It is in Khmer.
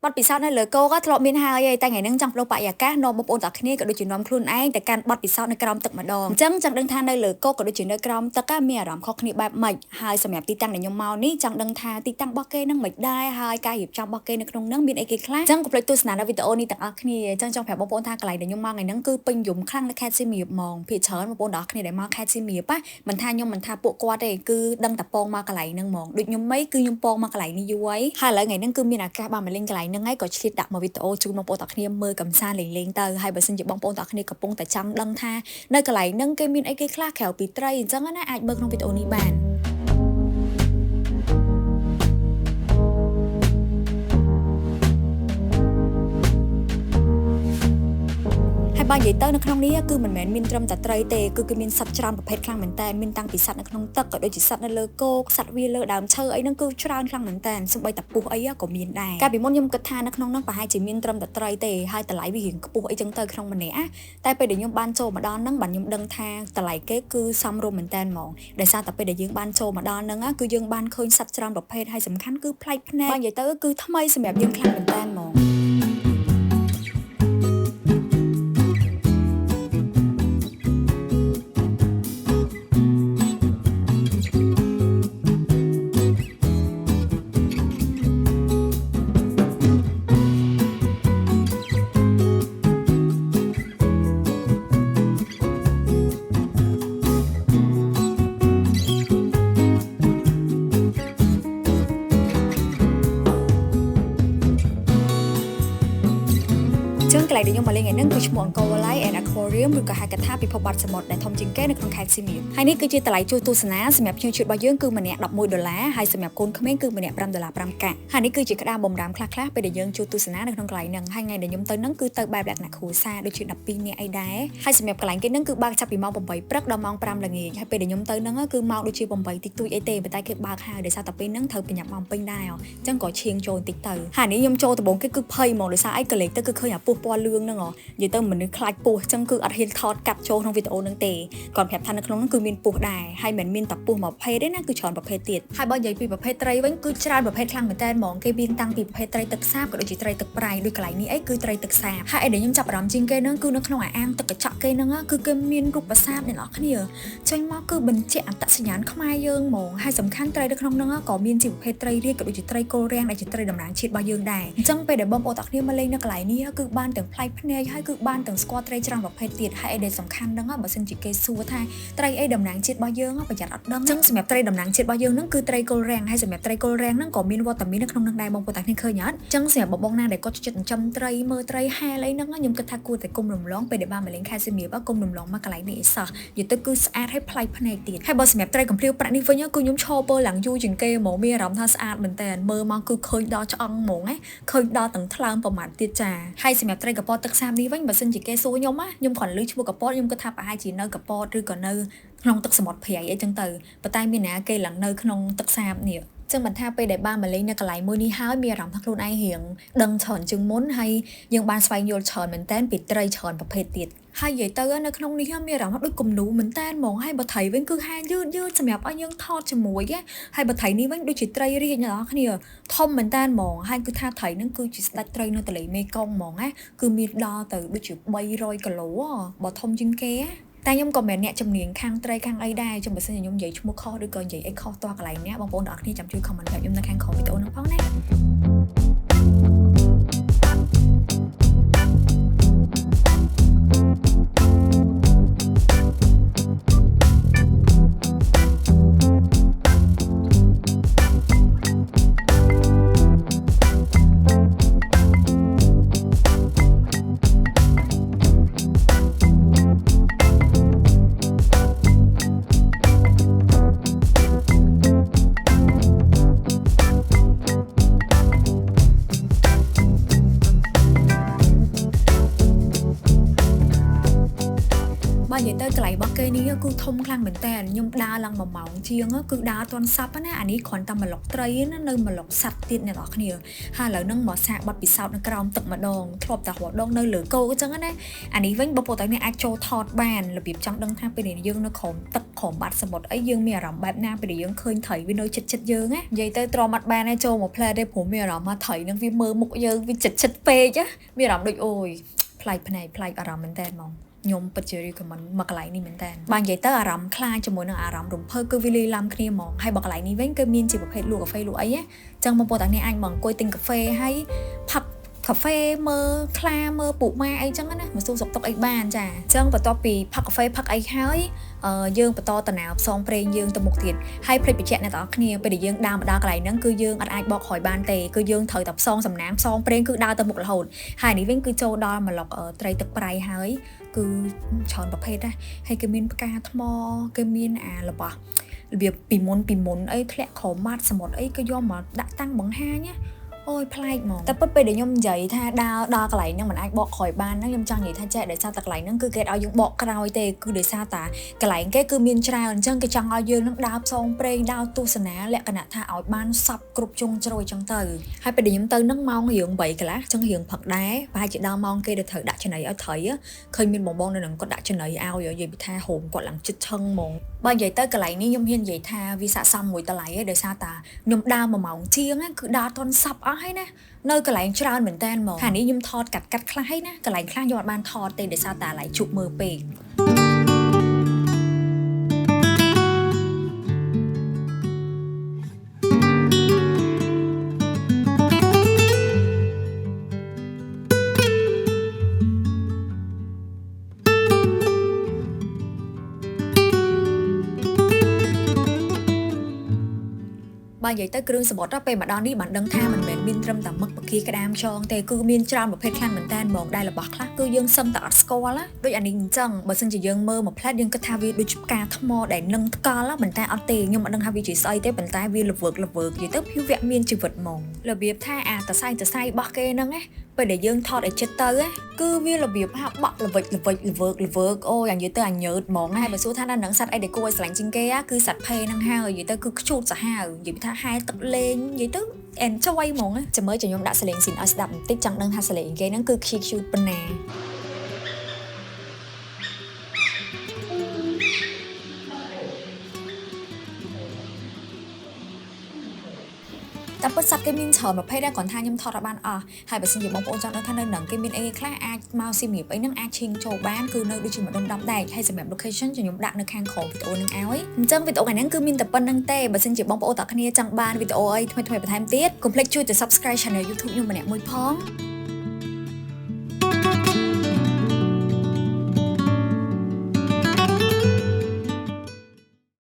បទពិសោធន៍នៅលើគោកធ្លាប់មានហើយឯងតែថ្ងៃហ្នឹងចង់ប្ដូរបរិយាកាសនាំបងប្អូនទាំងគ្នាក៏ដូចជានាំខ្លួនឯងទៅកាន់បទពិសោធន៍នៅក្រោមទឹកម្ដងអញ្ចឹងចង់ដឹងថានៅលើគោកក៏ដូចជានៅក្រោមទឹកមានអារម្មណ៍ខុសគ្នាបែបម៉េចហើយសម្រាប់ទីតាំងដែលខ្ញុំមកនេះចង់ដឹងថាទីតាំងរបស់គេហ្នឹងមិនដែរហើយការរៀបចំរបស់គេនៅក្នុងហ្នឹងមានអីគេខ្លះអញ្ចឹងកុំភ្លេចទស្សនានៅវីដេអូនេះទាំងអស់គ្នាអញ្ចឹងចង់ប្រាប់បងប្អូនថាកន្លែងដែលខ្ញុំមកថ្ងៃហ្នឹងគឺពេញនិយមខ្លាំងនៅខេត្តសៀមរាបហ្មងភាគច្រើនបងប្អូនទាំងអស់គ្នាដែលមកខេត្តសៀមរាបណាមិនថាខ្ញុំមិនថាពួកគាត់ទេគឺដឹងតែពងមកកន្លែងហ្នឹងហ្មងដូចខ្ញុំមិនគឺខ្ញុំពងមកកន្លែងនេះយូរហើយហើយឥឡូវថ្ងៃហ្នឹងគឺមានឱកាសបានមកលេងកន្លែងហ្នឹងហើយក៏ឆ្លៀតដាក់មកវីដេអូជូនបងប្អូនទាំងគ្នាមើលកំសាន្តលេងៗទៅហើយបើសិនជាបងប្អូនទាំងគ្នាកំពុងតែចង់ដឹងថានៅកន្លែងហ្នឹងគេមានអីគេខ្លះក្រៅពីត្រីអញ្ចឹងណាអាចមើលក្នុងវីដេអូនេះបាន ហើយបើនិយាយទៅនៅក្នុងនេះគឺមិនមែនមានត្រឹមតែត្រីទេគឺគេមានសត្វច្រើនប្រភេទខ្លាំងមែនតើមានតាំងពីសត្វនៅក្នុងទឹកក៏ដូចជាសត្វនៅលើគោកសត្វវាលើដើមឈើអីហ្នឹងគឺច្រើនខ្លាំងមែនតើសូម្បីតែពស់អីក៏មានដែរកាលពីមុនខ្ញុំគិតថានៅក្នុងហ្នឹងប្រហែលជាមានត្រឹមតែត្រីទេហើយតម្លៃវារៀងខ្ពស់អីចឹងទៅក្នុងម្នាក់តែពេលដែលខ្ញុំបានចូលមកដល់ហ្នឹងបានខ្ញុំដឹងថាតម្លៃគេគឺសមរម្យមែនតើហ្មងដោយសារតែពេលដែលយើងបានចូលមកដល់ហ្នឹងគឺយើងបានឃើញសត្វច្រើនប្រភេទហើយសំខាន់គឺប្លែកភ្នែកបើនិយាយទៅគឺថ្មីសម្រាប់យើងខ្លាំងមែនតើហ្មង ចឹងកន្លែងដែលខ្ញុំមកលេងថ្ងៃហ្នឹងគឺឈ្មោះអង្គរវឡៃ and Aquarium ឬក៏ហៅកាថាពិភពបាត់សមុទ្រដែលធំជាងគេនៅក្នុងខេត្តសៀមរាបហើយនេះគឺជាតម្លៃជួលទស្សនាសម្រាប់ភ្ញៀវជាតិរបស់យើងគឺម្នាក់11ដុល្លារហើយសម្រាប់កូនក្មេងគឺម្នាក់5ដុល្លារ5កាក់ហើយនេះគឺជាក្តារបំរាមខ្លះៗពេលដែលយើងជួលទស្សនានៅក្នុងកន្លែងហ្នឹងហើយថ្ងៃដែលខ្ញុំទៅហ្នឹងគឺទៅបែបលក្ខណៈគ្រួសារដូចជា12នាក់អីដែរហើយសម្រាប់កន្លែងគេហ្នឹងគឺបើកចាប់ពីម៉ោង8ព្រឹកដល់ម៉ោង5ល្ងាចហើយពេលដែលខ្ញុំទៅហ្នឹងគឺម៉ោងដូចជា8តិចតួចអីទេប៉ុន្តែគេបើកហើយដោយសារតែពេលហ្នឹងត្រូវប្រញាប់ម៉ោងពេញដែរអញ្ចឹងក៏ឈៀងចូលបន្តិចទៅហើយនេះខ្ញុំចូលដំបូងគេគឺភ័យហ្មងដោយសារអីកលេចទៅគឺឃើញអាពស់ពណ៌លឿងហ្នឹងនិយាយទៅមនុស្សខ្លាចពស់អញ្ចឹងគឺអត់ហ៊ានថតកាត់ចូលក្នុងវីដេអូហ្នឹងទេគាត់ប្រាប់ថានៅក្នុងហ្នឹងគឺមានពស់ដែរហើយមិនមានតែពស់មួយប្រភេទទេណាគឺច្រើនប្រភេទទៀតហើយបើនិយាយពីប្រភេទត្រីវិញគឺច្រើនប្រភេទខ្លាំងមែនតើហ្មងគេមានតាំងពីប្រភេទត្រីទឹកសាបក៏ដូចជាត្រីទឹកប្រៃដូចកន្លែងនេះអីគឺត្រីទឹកសាបហើយអីដែលខ្ញុំចាប់អារម្មណ៍ជាងគេហ្នឹងគឺនៅក្នុងអាងទឹកកញ្ចក់គេហ្នឹងគឺគេមានរូបប្រាសាទអ្នកនរគ្នាចេញមកគឺបញ្ជាក់អត្តសញ្ញាណខ្មែរយើងហ្មងហើយសំខាន់ត្រីនៅក្នុងហ្នឹងក៏មានជាប្រភេទត្រីរាជក៏ដូចជាត្រីគល់រាំងដែលជាត្រីតំណាងជាតិរបស់យើងដែរអញ្ចឹងពេលដែលបងប្អូនទាំងគ្នាមកលេងនៅកន្លែងនេះគឺបានទាំងប្លែកភ្នែកហើយគឺបានទាំងស្គាល់ត្រីច្រើនប្រភេទទៀតហើយអីដែលសំខាន់ហ្នឹងបើសិនជាគេសួរថាត្រីអីតំណាងជាតិរបស់យើងប្រយ័ត្នអត់ដឹងអញ្ចឹងសម្រាប់ត្រីតំណាងជាតិរបស់យើងហ្នឹងគឺត្រីគល់រាំងហើយសម្រាប់ត្រីគល់រាំងហ្នឹងក៏មានវត្តមាននៅក្នុងហ្នឹងដែរបងប្អូនទាំងគ្នាឃើញអត់អញ្ចឹងសម្រាប់បងៗណាដែលគាត់ចិត្តចិញ្ចឹមត្រីមើលត្រីហែលអីហ្នឹងខ្ញុំគិតថាគួរតែគុំរំលងពេលដែលបានមកលេងខេត្តសៀមរាបគុំរំលងមកកន្លែងនេះអីសោះនិយាយទៅគឺស្អាតហើយប្លែកភ្នែកទៀតហើយបើសម្រាប់ត្រីកំភ្លាវប្រាក់នេះវិញគឺខ្ញុំឈរពើឡើងយូរជាងគេហ្មងមានអារម្មណ៍ថាស្អាតមែនតើមើលមកគឺឃើញដល់ឆ្អឹងហ្មងណាឃើញដល់ទាំងថ្លើមប្រមាណទៀតចាហើយសម្រាប់ត្រីកពតទឹកសាបនេះវិញបើសិនជាគេសួរខ្ញុំណាខ្ញុំគ្រាន់ឮឈ្មោះកពតខ្ញុំគិតថាប្រហែលជានៅកពតឬក៏នៅក្នុងទឹកសមុទ្រប្រៃអីចឹងទៅប៉ុន្តែមានណាគេឡើងនៅក្នុងទឹកសាបនេះចឹងមិនថាពេលដែលបានមកលេងនៅកន្លែងមួយនេះហើយមានអារម្មណ៍ថាខ្លួនឯងរៀងដឹងច្រើនជាងមុនហើយយើងបានស្វែងយល់ច្រើនមែនតើពីត្រីច្រើនប្រភេទទៀតហើយនិយាយទៅនៅក្នុងនេះមានអារម្មណ៍ដូចគំនូមែនតើហ្មងហើយបើត្រីវិញគឺហាយឺតយឺតសម្រាប់ឲ្យយើងថតជាមួយហើយបើត្រីនេះវិញដូចជាត្រីរាជអ្នកនរគ្នាធំមែនតើហ្មងហើយគឺថាត្រីហ្នឹងគឺជាស្ដេចត្រីនៅទន្លេមេគង្គហ្មងណាគឺមានដល់ទៅដូចជា300គីឡូបើធំជាងគេតែខ្ញុំក៏មិនអ្នកជំនាញខាងត្រីខាងអីដែរចាំបើសិនជាខ្ញុំនិយាយឈ្មោះខុសឬក៏និយាយអីខុសតោះកន្លែងនេះបងប្អូនទាំងអស់គ្នាចាំជួយ comment ប្រាប់ខ្ញុំនៅខាងក្រោមវីដេអូហ្នឹងផងណា បើនិយាយទៅកន្លែងរបស់គេនេះគឺធំខ្លាំងមែនតើខ្ញុំដើរឡើង1ម៉ោងជាងគឺដើរអត់ទាន់សប់ណាអានេះគ្រាន់តែម្លុកត្រីណានៅម្លុកសัตว์ទៀតអ្នកនរគ្នាហើយឥឡូវហ្នឹងមកសាកបត់ពិសោធន៍នៅក្រោមទឹកម្ដងធ្លាប់តែរដងនៅលើគោកអញ្ចឹងណាអានេះវិញបងប្អូនទាំងនេះអាចចូលថតបានរបៀបចង់ដឹងថាពេលនេះយើងនៅក្រោមទឹកក្រោមបាត់សមុទ្រអីយើងមានអារម្មណ៍បែបណាពេលដែលយើងឃើញត្រីវានៅចិត្តចិត្តយើងណានិយាយទៅទ្រាំអត់បានទេចូលមកផ្លែទេព្រោះមានអារម្មណ៍ថាត្រីនឹងវាមើលមុខយើងវាចិត្តចិត្តពេកណាមានអារម្មណ៍ដូចអូយប្លែកភ្នែកប្លែកអារម្មណ៍មែនតើហ្មងខ្ញុំពិតជា recommend មកកន្លែងនេះមែនតើបើនិយាយទៅអារម្មណ៍ខ្លាចជាមួយនឹងអារម្មណ៍រំភើបគឺវាលាយឡំគ្នាហ្មងហើយបើកន្លែងនេះវិញគឺមានជាប្រភេទលក់កាហ្វេលក់អីណាចឹងបងប្អូនទាំងនេះអាចមកអង្គុយទិញកាហ្វេហើយផឹកកាហ្វេមើលខ្លាមើលពូម៉ាអីចឹងណាមកសួរសុខទុក្ខអីបានចាអញ្ចឹងបន្ទាប់ពីផឹកកាហ្វេផឹកអីហើយយើងបន្តដំណើរផ្សងព្រេងយើងទៅមុខទៀតហើយភ្លេចបញ្ជាក់អ្នកទាំងអស់គ្នាពេលដែលយើងដើរមកដល់កន្លែងហ្នឹងគឺយើងអត់អាចបកក្រោយបានទេគឺយើងត្រូវតែផ្សងសំណាងផ្សងព្រេងគឺដើរទៅមុខរហូតហើយនេះវិញគឺចូលដល់ម្លុកត្រីទឹកប្រៃហើយគឺច្រើនប្រភេទណាហើយគេមានផ្កាថ្មគេមានអារបស់របៀបពីមុនពីមុនអីធ្លាក់ក្រោមមាត់សមុទ្រអីក៏យកមកដាក់តាំងបង្ហាញណាអូយប្លែកហ្មងតែពិតពេលដែលខ្ញុំនិយាយថាដើរដល់កន្លែងហ្នឹងមិនអាចបកក្រោយបានហ្នឹងខ្ញុំចង់និយាយថាចេះដោយសារតែកន្លែងហ្នឹងគឺគេឲ្យយើងបកក្រោយទេគឺដោយសារតែកន្លែងគេគឺមានច្រើនអញ្ចឹងគេចង់ឲ្យយើងនឹងដើរផ្សងព្រេងដើរទស្សនាលក្ខណៈថាឲ្យបានសពគ្រប់ជ្រុងជ្រោយអញ្ចឹងទៅហើយពេលដែលខ្ញុំទៅហ្នឹងម៉ោងរៀង8កន្លះអញ្ចឹងរៀងព្រឹកដែរប្រហែលជាដល់ម៉ោងគេដែលត្រូវដាក់ចំណីឲ្យត្រីឃើញមានបងបងនៅនឹងគាត់ដាក់ចំណីឲ្យនិយាយពីថាហូមគាត់ឡើងចិត្តឆឹងហ្មងបើនិយាយទៅកន្លែងនេះខ្ញុំហ៊ាននិយាយថាវាស័ក្តិសមមួយតម្លៃឯងដោយសារតាខ្ញុំដើរ1ម៉ោងជាងគឺដើរអត់ទាន់សប់អស់ហើយណានៅកន្លែងច្រើនមែនតើហ្មងហើយនេះខ្ញុំថតកាត់កាត់ខ្លះហើយណាកន្លែងខ្លះខ្ញុំអត់បានថតទេដោយសារតាឡៃជប់មើលពេក បើនិយាយទៅគ្រឿងសមុទ្រពេលមកដល់នេះបានដឹងថាមិនមែនមានត្រឹមតែមឹកបកាក្តាមចងទេគឺមានច្រើនប្រភេទខ្លាំងមែនតើហ្មងដែលរបស់ខ្លះគឺយើងសឹងតែអត់ស្គាល់ណាដូចអានេះអញ្ចឹងបើសិនជាយើងមើលមួយផ្លែតយើងគិតថាវាដូចផ្កាថ្មដែលនឹងថ្កល់ប៉ុន្តែអត់ទេខ្ញុំអត់ដឹងថាវាជាស្អីទេប៉ុន្តែវាល្វើកល្វើកនិយាយទៅភាវៈមានជីវិតហ្មងរបៀបថាអាតសៃតសៃរបស់គេហ្នឹងណាពេលដែលយើងថតឲ្យចិត្តទៅគឺវារបៀបហាក់បាក់ល្វិចល្វិចល្វើកល្វើកអូយ៉ាងនិយាយទៅអាញើតហ្មងហើយបើសួរថានៅនឹងសត្វអីដែលគួរឲ្យស្រឡាញ់ជាងគេគឺសត្វភេហ្នឹងហើយនិយាយទៅគឺខ្ជូតសាហាវនិយាយថាហែទឹកលេងនិយាយទៅ enjoy ហ្មងចាំមើលចាំខ្ញុំដាក់សលេងស៊ីនឲ្យស្ដាប់បន្តិចចង់ដឹងថាសលេងគេហ្នឹងគឺ cute cute ប៉ុណ្ណា តាមពិតសត្វគេមានច្រើនប្រភេទដែរគ្រាន់ថាខ្ញុំថតអត់បានអស់ហើយបើសិនជាបងប្អូនចង់ដឹងថានៅនឹងគេមានអីខ្លះអាចមកសៀមរាបអីហ្នឹងអាចឈិងចូលបានគឺនៅដូចជាម្ដុំដាំដែកហើយសម្រាប់ location ខ្ញុំដាក់នៅខាងក្រោមវីដេអូហ្នឹងឲ្យអញ្ចឹងវីដេអូថ្ងៃហ្នឹងគឺមានតែប៉ុណ្្នឹងទេបើសិនជាបងប្អូនទាំងគ្នាចង់បានវីដេអូអីថ្មីៗបន្ថែមទៀតកុំភ្លេចជួយទៅ subscribe channel YouTube ខ្ញុំម្នាក់មួយផង